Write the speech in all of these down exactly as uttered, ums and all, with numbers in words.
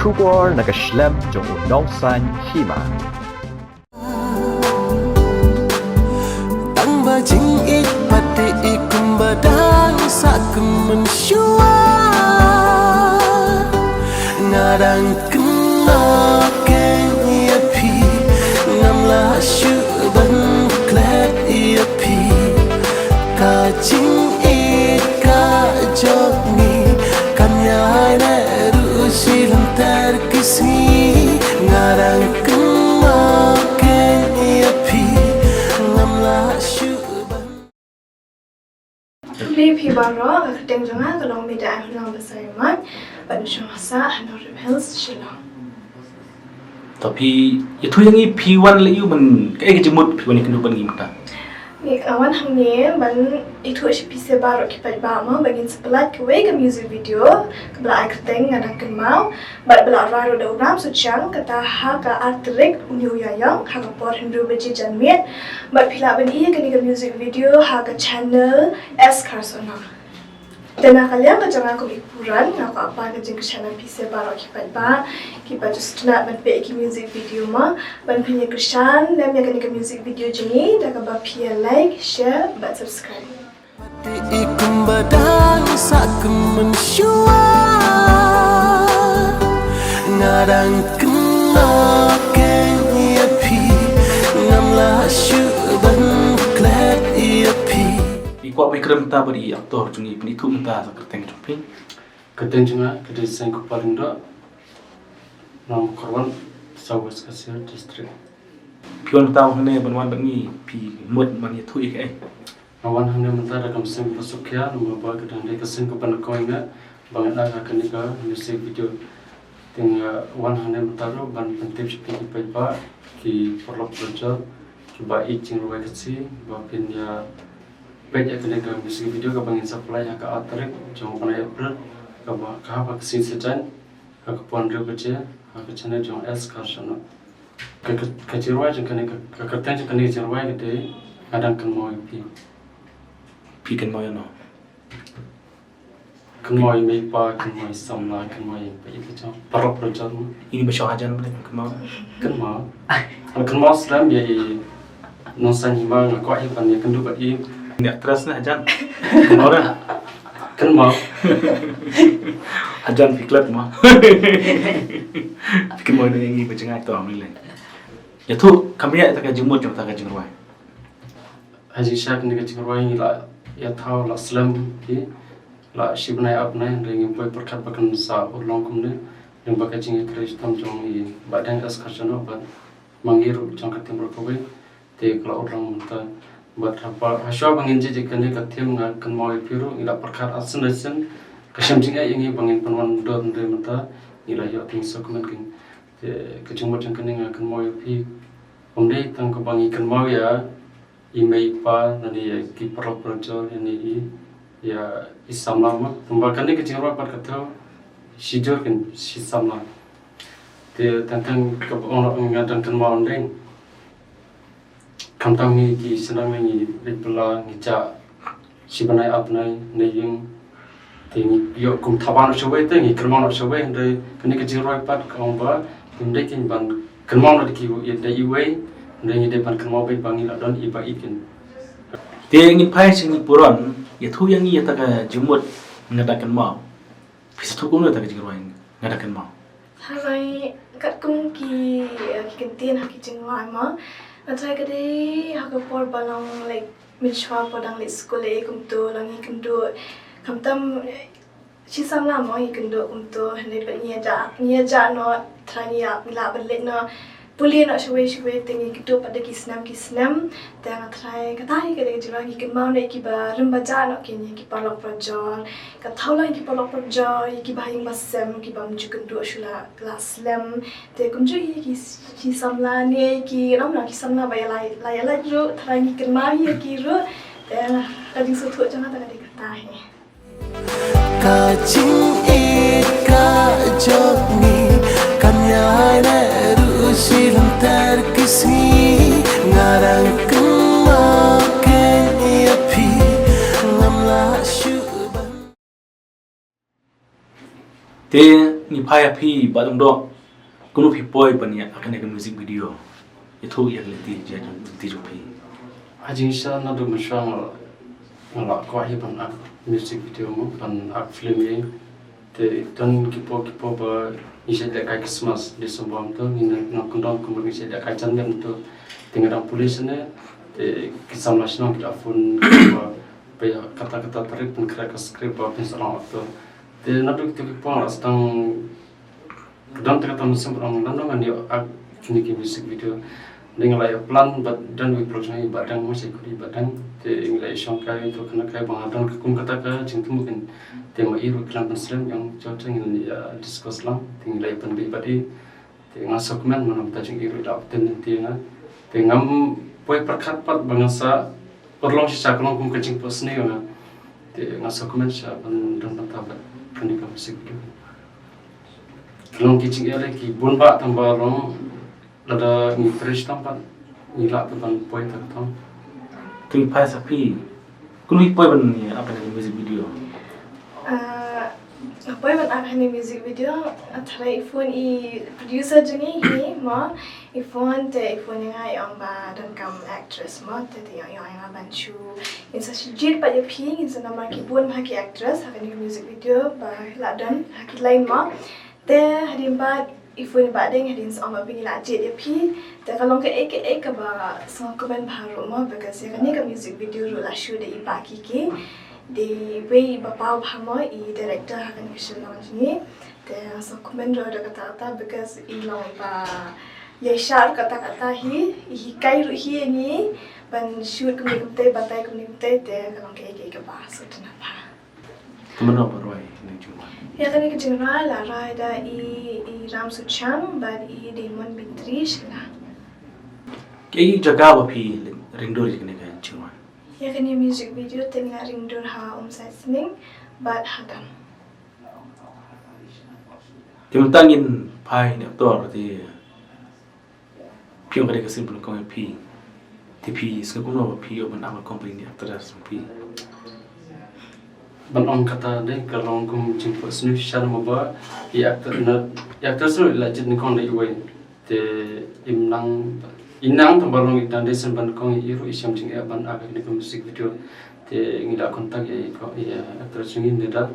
Khubor na ka shlem jong u Nongsaiñ Hima. Tang ba jingïeit pat i kumba dang sa kmen shuwa. Nga dang kynmaw kein ïa phi, ngam lah shuh ban klet ïa phi. Ka jingïeit ka jong ngi kan ïai leh ruh shi lynter ki sngi. Nga dang kynmaw kein ïa phi, ngam lah shuh ban. Khublei phi baroh, ka kyrteng jong nga ka long Meda Aihun Langbasaïawmoit, bad nga shong ha Sah ha Nongrim Hills, Shillong. To phi ïathuh ïa ngi phi wan leh aiu, ban kaei ka jingmut phi wan ïakynduh bad ngi mynta? Ngi, nga wan hangne ban ïathuh sha phi se baroh ki paidbah mo ba ngin sa pynlait kawei ka music video kaba la ai kyrteng Nga Dang Kynmaw, bad ba la rai ruh da u Ram Suchiang, kata ha ka ar tarik une u Ïaïong ha ka por hynriew baje janmiet. Bad phi lah ban ïohi ïa kane ka music video ha ka channel S Kharsono. Te na ka liang ka jong nga kum i Puran, nga kwah ban ai ka jingkyrshan na phi se baroh ki paidbah kiba ju sngewtynnat ban peit ïa ki music video mo. Ban pynïakyrshan lem ïa kane ka music video jong ngi da kaba phi ïa like, share bad subscribe. I kumba dang sa kmen shuwa. Nga dang kynmaw kein ïa phi, ngam lah shuh ban klet ïa phi. I kwah ba i kren mynta bad i actor jong ngi, pynithuh mynta sa kyrteng jong phi. Kyrteng jong nga ka dei Saiñkupar Lyngdoh, Nongkyrwan, South West Khasi Hills District. Phi wan mynta hangne ban wan bad ngi, phi mut ban ïathuh ïa kaei? Nga wan hangne mynta da ka mynsiem kaba sngewkhia, namar ba ka dang dei ka sien kaba nyngkong ïa nga ba ngan act ha kane ka music video. Te nga wan hangne mynta ruh ban pyntip sha phi ki paidbah, ki paralok parajor kiba ïeit jingrwai Khasi, ba phin ïa peit ïa kane ka music video kaba ngin sa pynlait ha ka ar tarik jong u bnai April, kaba ka hap ha ka sngi Saitjaiñ ha ka por hynriew baje ha ka channel jong S Kharsono. Ka, ka, ka jingrwai jong kane, ka, ka kyrteng jong kane ka jingrwai ka dei Nga Dang Kynmaw ïa phi. Phi kynmaw ïano? Kynmaw ïa i mei i pa, kynmaw ïa i samla, kynmaw ïa i pa, ïa ki jong paralok parajor mo. Ïa i ba shong hajan mo, kynmaw? Kynmaw. Nga kynmaw slem ïa i Nongsaiñ Hima, nga kwah hi ban ïakynduh bad i. Ïa actress ne hajan? Kynmaw ne? Kynmaw. Hajan phi klet mo. Phi kynmaw ne ïa ngi ba jngai to mo lei. Ïathuh kham ïa kata ka jingmut jong kata ka jingrwai. Ha jingshisha kane ka jingrwai ngi la ïathaw la slem hi la shi bnai ar bnai, hynrei ngim poi pyrkhat ba kan sa urlong kumne. Lyngba ka jingïatrei shitom jong i Bah Deng S Kharsono bad ma ngi ruh jong ka team baroh kawei, te ka la urlong mynta. Bad haba, hashuwa ba ngin jied ïa kane ka theme Nga Kynmaw ïa phi ruh, ngi la pyrkhat ar sien ar sien, ka shem jingeh ïa ngi ba ngin pynwan dur, hynrei mynta ngi la ïoh tang sha kumne. Te ka jingmut jong kane Nga Kynmaw ïa phi, ym dei tang kaba ngi kynmaw ïa i mei i pa, lane ïa ki paralok parajor, lane i, ïa i samla mo. Tangba kane ka jingrwai pat ka thew shijur kin shi samla. Te tang tang kaba ong Nga Dang Kynmaw, ym dei. Khamtam ngi ki seng ngi leit bylla, ngi jah shi bnai ar bnai, ne ïing. Te ngi ïoh kum thaba noh shawei te ngi kynmaw noh shawei, hynrei kane ka jingrwai pat ka ong ba ym dei kein ban kynmaw noh da ki, ïa da iwei, hynrei ngi dei ban kynmaw beit ba ngi la don iba ïeit kein. Te ngin phai sha ngi Puran, ïathuh ïa ngi ïa kata ka jingmut Nga Dang Kynmaw. Phi sngewthuh kumno ïa kata ka jingrwai Nga Dang Kynmaw? Tharai katkum ki, eh, ki kyntien ha ki jingrwai mo. Nga tharai ka dei ha ka por ba long, like, mynshuwa ba dang leit skul eh kumto, la ngi kynduh. Khamtam, eh, shi samla mo ngi kynduh kumto, hynrei pat ngi ïa jah, ngi ïa jah noh, tharai ngi ïa lah ban leit noh pule noh shawei shawei, te ngi kynduh pat da ki snem ki snem. Te nga tharai kata hi ka dei ka jingrwai, ngi kynmaw noh ïa kiba rim ba jah noh, ki, ïa ki paralok parajor. Ka thew lang ïa ki paralok parajor, ïa ki bahaïing bahasem, kiba ym ju kynduh shuh la, la slem. Te kumjuh hi ki, ki samla ne ki, ram na ki samla ba ïa la, la ïa lait ruh, tharai ngi kynmaw ïa ki ruh. Te ka jingsngewthuh jong nga tang ka dei kata hi. Ka jingïeit ka jong ngi kan ïai leh ruh shi lynter ki sngi. Nga dang kynmaw kein ïa phi, ngam lah shuh ban. Te ngi phai ïa phi Bah Lyngdoh. Kumno phi poi ban ïa kane ka music video? Ïathuh ïa ka lynti jong, lynti jong phi. Ha jingshisha naduh mynshuwa nga la kwah hi ban act music video mo, ban act film hi. Te don ki por ki por ba ngi shait lehkai Christmas, December, to ngi na, ngi kyndong kumba ngi shait lehkai janmiet to. Te nga dang pule shane, te ki samla shnong ki da phone ba, ba ïa kata kata tarik pynkhreh ka script ba phin sa long actor. Te naduh kito ki por nga la sdang, don te kata mynsiem ba ong lano ngan ïoh act kine ki music video. Te nga la ïa plan bad don wi production i Bah Deng, mo, sa i khuid i Bah Deng. Te nga la ïa shong kai to kane kai ba nga don ka kum kata ka jingthmu kin. Te ma i ruh khlem pynslem ïong jot te ngin ïa discuss lang. Te nga la ïa pynbeit bad i. Te nga sngewkmen mynta jong i ruh i la pyntip ïa nga. Te ngam poi pyrkhat pat ba ngan sa pynlong shisha, ka long kum ka jingphohsniew ïa nga. Te nga sngewkmen shisha ban don bynta bad kane ka music video. Ka long ki jingeh ki bun bah tang ba long lada ngi trei shitom pat ngi lah te ban poi tang tang. Te phai sa phi. Kumno phi poi ban ïa act ha kane ka music video? Ah, poi ban act ha kane ka music video, ah, tharai i phone i producer jong ngi hi mo, i phone te i phone ïa nga i ong ba donkam actress mo, te te i ong ïa nga ban shu, ngin sa shu jied pat ïa phi, ngin sa namar ki bun bha ki actress ha kane ka music video ba la don ha ki line mo. Te hadien pat i phone i Bah Deng, hadien sa ong ba phi ngi la jied ïa phi. Te ka long kaei kaei kaba sngewkmen bha ruh mo, because ïa kane ka music video ruh la shoot da i Bah Kiki. Dei iwei iba paw bha mo, i director ha kane ka shnong jong ngi. Te sngewkmen ruh da kata kata because i long iba ïaishah ruh kata kata hi, i hikai ruh hi ïa ngi ban shoot kumne kumtei, batai kumne kumtei, te ka long kaei kaei kaba sngewtynnat bha. Te mano ba rwai kane ka jingrwai? Ïa kane ka jingrwai la rwai da i, i Ram Suchang bad i Diamond Bintri Shylla. Kaei ka jaka ba phi ring dur ïa kane ka jingrwai? Ïa kane ka music video te nga ring dur ha Umsai Sning bad ha Dam. Te mynta ngin phai ne actor te phi ong ka dei ka sien pynlong ïa phi. Te phi sngew kumno ba phi ïoh ban act kum phi ne actress phi? Ban ong kata dei ka long kum jingphohsniew shisha mo ba i actor na, i actress ruh i la jied nyngkong da iwei. Te im nang, i nang tang ba long i dang dei sien ban kong i ruh i shem jingeh ban act ha kane ka music video. Te ngi la contact ïa i ko, ïa actress jong ngi Nida.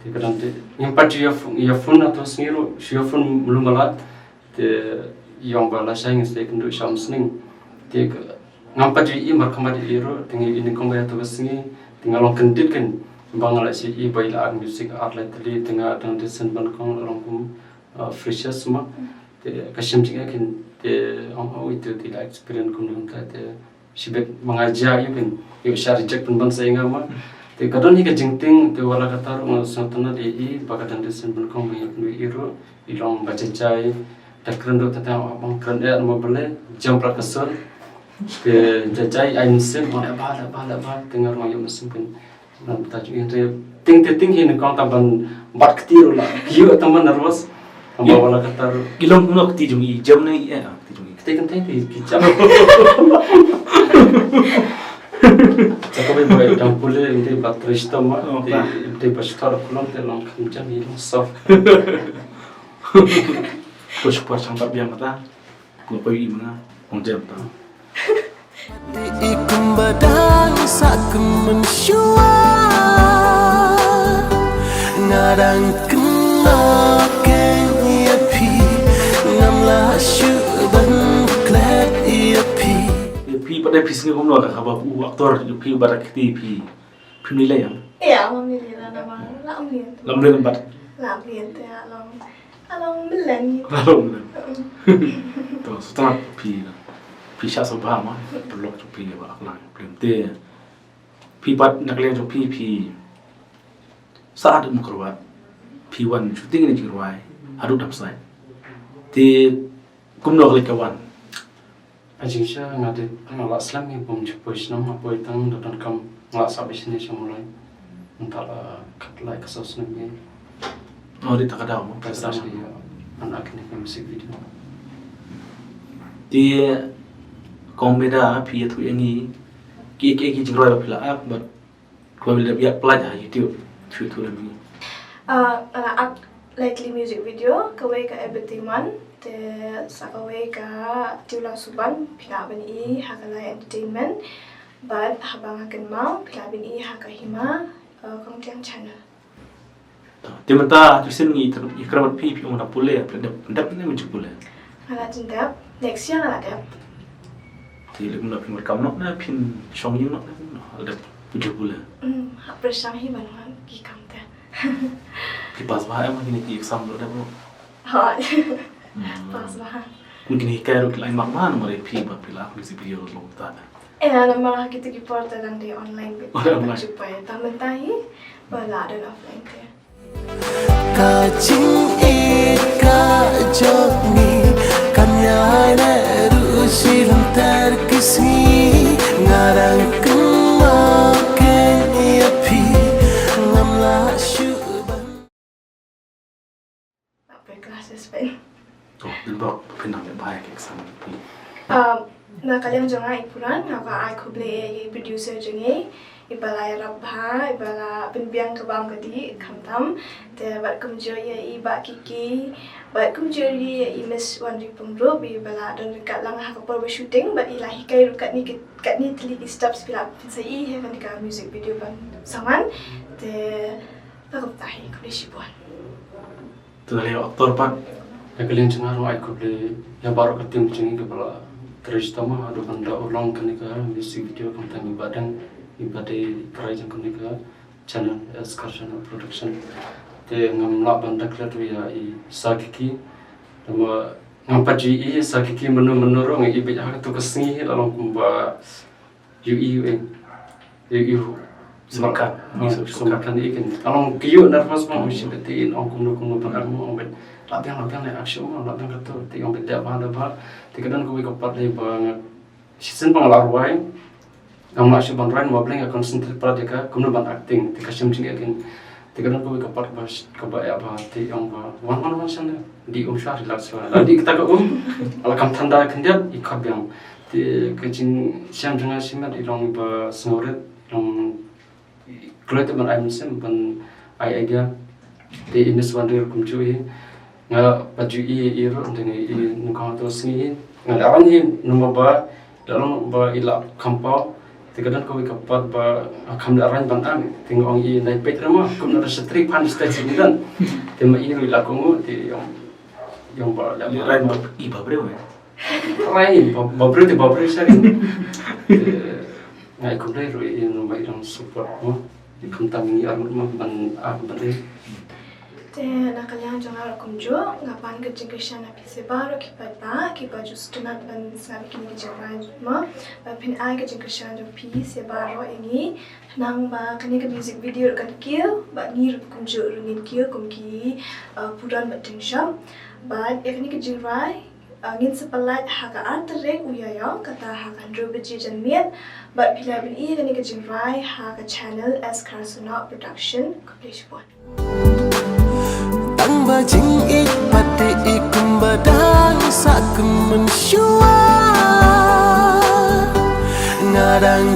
Te ka dang te ngim pat ju ïa ph-, ïa phone na to sngi ruh, shu ïa phone mlu mala. Te i ong ba lashai ngin sa ïakynduh sha Umsning. Te ka, ngam pat ju i markhmat ïa i ruh, te ngi i nyngkong ba ïa to ka sngi, te nga long kyndit keiñ ba nga la shu i ba i la act music ar lai tylli, te nga dang dei sien ban kong la long kum, uh, freshers mo. Te ka shem jingeh keiñ, te ong, oh, ito te la experience kumne kumta, te shibit ma nga jia ïa phin ïoh sha reject pynban sa ïa nga ma. Te ka don hi ka jingtieng, te wat la katta ruh nga sngewtynnat ïa i ba ka dang dei sien ban kong ba ïa pynwei i ruh i long ba jajai. Da kren ruh te tang ba kren eh ma balei jam plat ka sur. Te jajai ai mynsiem, oh, leh ba, leh ba, leh ba, te nga ruh nga ïoh mynsiem phin. Namar ta ju ïa te ting te ting hi nyngkong ta ban bat kti ruh la ki ïoh ta ban nervous. Tang ba wat la katta ruh. Ki long kumno kti jong i, jam ne i eh, ah, kti jong i. Kti kynthei te ki jam. Sa ka bai bai dang pule ngi ba trei shitom ma. Oh, te, ba. Te ba shitom ruh ka long te long kham jam i long soft. Ko shipor chang ba biang kata. Nga poi i ma nga, ong jem ta. Te i kumba dang sa kmen shuwa, nga dang kynnoh kein ïa phi, ngam lah shuh ban klet ïa phi. Ïa phi pat de phi sngew kumno ka kaba u actor ïa phi ba da kti phi. Phim lei lei ïa? Ïa, ngam lei lei la namar la ym lei. La ym lei lam bad. La ym lei te la long. La long mlien. La long mlien. To, sngewtynnat phi na. Phi shah sngewbha ma. Paralok jong phi ba khlaiñ phi te. Phi pat na ka liang jong phi phi sah haduh Mawkyrwat. Phi wan shooting ïa kane ka jingrwai haduh Damsait. Te kumno ka leit ka wan? Ha jingshisha nga dei nga lah slem hi bym ju poi shnong, nga poi tang da donkam nga lah sah beit shane sha Mawlai. Mynta la khatlai khatsaw snem hi. Oh, dei ta ka daw mo, ka daw mo. Ïa, ban act kane ka music video. Te kong Meda phi ïathuh ïa ngi ki, ki, ki jingrwai ba phi la act bad Kaba phi la ïa upload ha YouTube, shu ïathuh lem ïa ngi. Ah, nga la act Lai tylli music video, kawei ka Everything Man, te sa kawei ka Tiula Suban, phi lah ban i ha ka Lai Entertainment, bad haba nga kynmaw, phi lah ban i ha ka Hima, uh, Kongtiang channel. Te mynta tu sien ngi ter-, i kyrpad phi, phi ong da pule, phi dep, dep ne mynjur pule. Nga la jin dep, next year nga la dep. Te lek mynta phi mar kam nok ne, phin shong ïing nok ne, no, dep mynjur pule. Hmm, ha pyrshang hi ban wan ki kam te. Phi pass bha em kine ki exam lo dep lo. Ha. Hmm. Pass bha. Mungkin hi kai ro ki lai mak bha namar phi ba phi la music video lo ta da. Eh, namar ha kito ki por ta dang dei online bit. Oh, online. Chupai ta mynta hi ba la don offline te. Ka jingïeit ka jong ngi kan ïai leh ruh shi lynter ki sngi. Nga dang kynmaw kein ïa phi, ngam lah shuh ban. Apa classes pen? Oh, dei bok pynang dei bai ke exam ni. Um, na ka liang jong nga i Puran, nga ka ai khublei ïa i producer jong ngi, i ba la ïarap bha, i ba la pynbiang ka bam ka dih, khamtam. Te bad kumjuh ïa i Bah Kiki, bad kumjuh ïa i Miss Wanri Pyngrope, i ba la don ryngkat lang ha ka por ba shooting, bad i la hikai ruh katne ki, katne tylli ki steps phi lah pynsa i ha kane ka music video ban sa wan. Te, ka kumta hi, khublei shibun. Te da lei actor pat. Na ka liang jong nga ruh ai khublei ïa baroh ka team jong ngi kiba la trei shitom haduh ban da urlong kane ka music video, khamtam i Bah Deng, i ba dei trai jong kane ka channel, Esker Channel Production. Te ngam lah ban da klet ruh ïa i Sir Kiki. Namar ngam pat ju i Sir Kiki mynno mynno ruh, nga i beit ha kato ka sngi la long kumba ïohi ïohi. Ïohi ïohi. Sumar khan. Ah, sumar khan. Sumar khan ïa i kane. Nga long kyiuh nervous bha, oh shit, te in ong kumno kumno ban ong, ong beit. Lah biang, lah biang, leh action mo, lah biang kato. Te ong beit dep bha, dep bha. Te ka don kawei ka part lei ba nga shisien ba nga la rwai. Ngam lah shuh ban rwai namar balei nga concentrate pat ïa ka kumno ban acting. Te ka shem jingeh kin. Te ka don kawei ka part ba sh-, kaba ïa ba te ong ba wan, wan, wan shen ne. Dih um shuwa, relax shuwa. La dih kata ka um, la kam than da khyndiat, i khot biang. Te ka jingshem jong nga shimet i long ba sngewrit, long kloi te ban ai mynsiem, ban ai idea. Te i Miss Wanri kumjuh hi. Nga pat ju i, i ruh, te nga i nyngkong ha kato ka sngi hi. Nga la rang hi, namar ba la long ba i la kham paw. Te ka don kawei ka part ba, ah, kham leh rang ban ang. Te nga ong i nai peit re mo, kumno da shatri phan stage ni dan. Te ma i ruh i la kohnguh, te i ong, i ong ba leh rang ba i ba briew, eh. Rang ba, ba briew te ba briew sha ri. Te nga i khublei ruh i namar i dang support mo. I khamtam ngi ar mo ban, ah, ban dei. Te na ka liang jong nga ruh kumjuh, nga pan ka jingkyrshan na phi se baroh ki paidbah, kiba ju sngewtynnat ban sngap ïa kine ki jingrwai mo, ba phin ai ka jingkyrshan jong phi se baroh ïa ngi, khnang ba kane ka music video ruh kan kiew, bad ngi ruh kumjuh ruh ngin kiew kum ki, uh, Puran bad Diengshop, bad ïa kane ka jingrwai, uh, ngin sa pyllait ha ka ar tarik u Ïaïong, kata ha ka hynriew baje janmiet, bad phi lah ban ïohi ïa kane ka jingrwai ha ka channel Esker Channel Production, khublei shibun. Tang ba jingïeit pat i kumba dang sah kum mynshuwa. Nga dang